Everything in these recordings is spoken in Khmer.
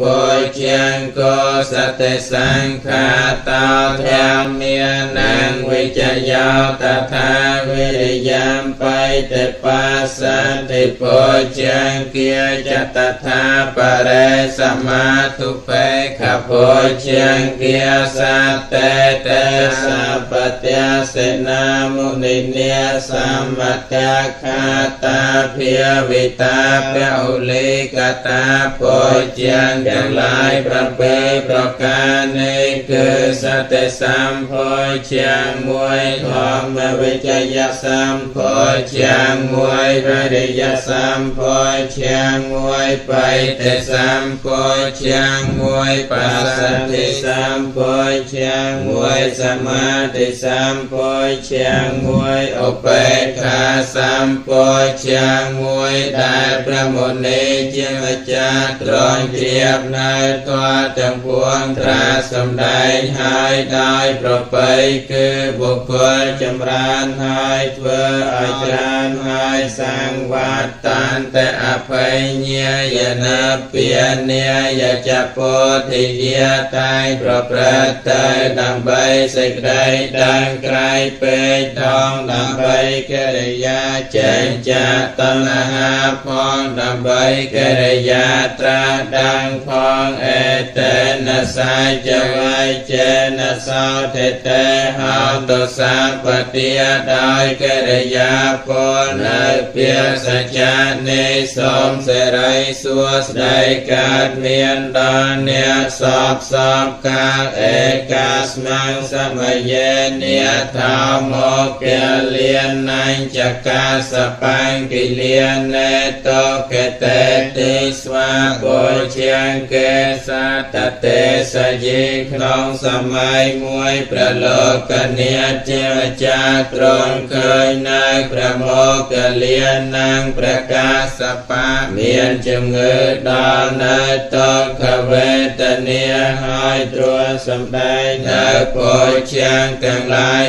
ពោជាងកោសតិសង្ខាតោធម្មានងវិចយោតថាវិរិយំបៃតិបាសន្តិពោជាងគាចតថាបរិសមាទុបេខពោជាងគាសតេតេសពត្យាសេនាមុនិនាសមតខាតាភិវិតាពឧលិកតាពោជាងទាំងឡាយ7ប្រការនេះគឺសតិសម្ពោជាងមួយធម្មវិចយសម្ពោជាងមួយវិរិយសម្ពោជាងមួយបៃតិសម្ពោជាងមួយបាសទ្ធិសម្ពោជាងមួយសមាធិសម្ពោជាងមួយឧបេក្ខាសម្ពោជាងមួយដែលព្រះមុនីជាម្ចាស់ទ្រង់ជ្រាបនៅធម៌ទាំងពួងត្រាសម្ដែងហើយដោយប្រពៃគឺបុគ្គលចម្រើនហើយធ្វើឲ្យច្រើនហើយសង្វាតតាន្តអភញ្ញាយនាពានាយចពោធិយាតែងប្រព្រឹត្តទៅដើម្បីសេចក្តីដឹងក្រៃពេកដងដើម្បីកិរិយាចេញចាតណ្ហាផងដើម្បីកិរិយាត្រាស់ដឹងផងអេតេនសាចវៃចេនសោធិតេហោតុសាបទាដោយកិរិយាពលនៅពាសច្ចានេះសូមសេរីសួស្តីកើតមានដល់អ្នកសពសពកាលឯកាស្មੰសមយេនិធម្មោគលានញ្ចកាសបញ្គិលានេតកតេតិស្វាបុជាងកេសតតេសយីក្នុងសម័យមួយព្រះលោកនាថជាម្ចាស់ទ្រង់ឃើញនៅព្រះមោគលានងព្រះកាសបៈមានជំងឺដល់នៅតកវេទនាហើយទ្រង់សម្ដែងនៅពោជាងទាំងឡាយ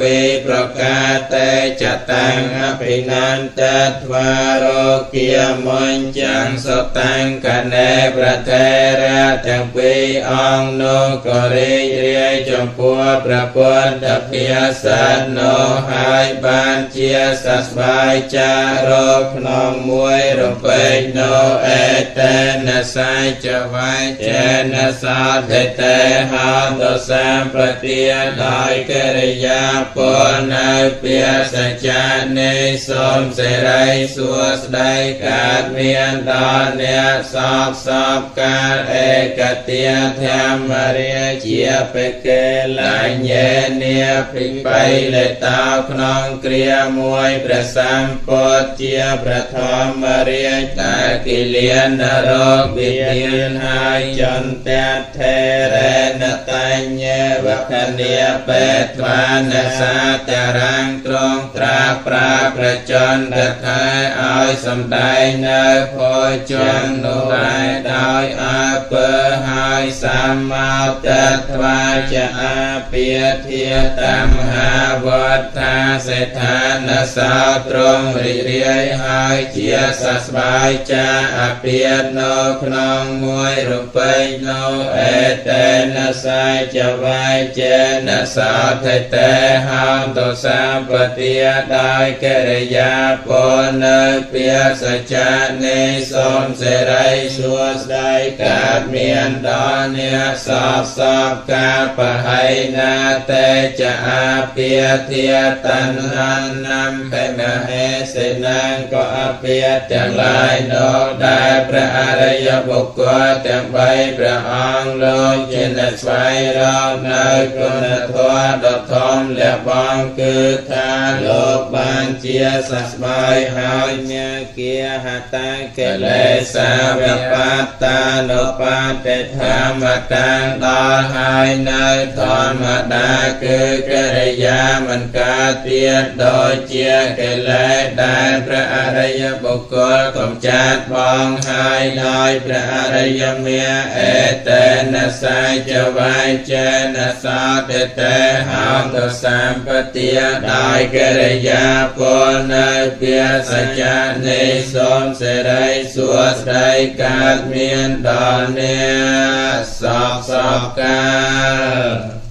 7ប្រការតេចតាំងអភិនន្តទ្វារោគាមញ្ចាំងសតាំងកណេប្រធេរៈទាំងពីរអង្គនោះក៏រីករាយចំពោះព្រះពុទ្ធភាសនោះហើយបានជាសះស្បើយចារោក្នុងមួយរំពេចនោះអេតេនសាចវៃចេនសោធិតេហោតុសាប្រទាដោយកិរិយាពលនៅពាសច្ចានេះសូមសេរីសួស្តីកើតមានដល់អ្នកសពសពកាលឯកទាធម្មរាជាបេកេលញ្ញេនាភិបៃលតោក្នុងគ្រាមួយព្រះសម្ពុទ្ធជាព្រះធម្មរាជតែគិលានរោគវិធានហើយចន្ទថេរេនតញ្ញវខនីបេត្វានសាតរាំងទ្រង់ត្រាប្រាប្រចន្ទថេឲ្យសម្ដែងនៅភោជននោះដែរដោយអើពើហើយសម្មាតត្វាចអាពាធាតាមហាវត្ថាសេដ្ឋានសោទ្រង់រីករាយហើយជាសះស្បើយចាអពាតនៅក្នុងមួយរូបិយនៅអេតេនសាចវៃចេនសោធិតេហោតុសាបទាដោយកិរិយាពលនៅពាសច្ចានេះសូមសេរីសួស្តីកើតមានដល់អ្នកសពសពកាលបហៃណាតេចអាពាធាតណ្ហានំបេមហេសេនងក៏អពាទាំងឡាយនោះដែលព្រះអរិយបុគ្គលទាំង3ព្រះអង្គលោកជាអ្នកស្វែងរកនៅគុណធម៌ដ៏ធំលះបង់គឺថាលោកបានជាសះស្បើយហើយញាគាហតាកិលេសាវបត្តានុបាតិធម្មតាំង ដល់ហើយនៅធម្មតាគឺកិរិយាមិនកើតទៀតដូចជាកិលេសដែលព្រះអរិយបុគ្គលកំចាត់បងហើយដោយព្រះអរិយមេអេតេនសាចវាចេនសោតិតេហោតុសម្បទាដោយកិរិយាពលនៅពាសច្ចៈនេះសូមសិរីសួស្តីកើតមានដល់អ្នកសពសពកាល។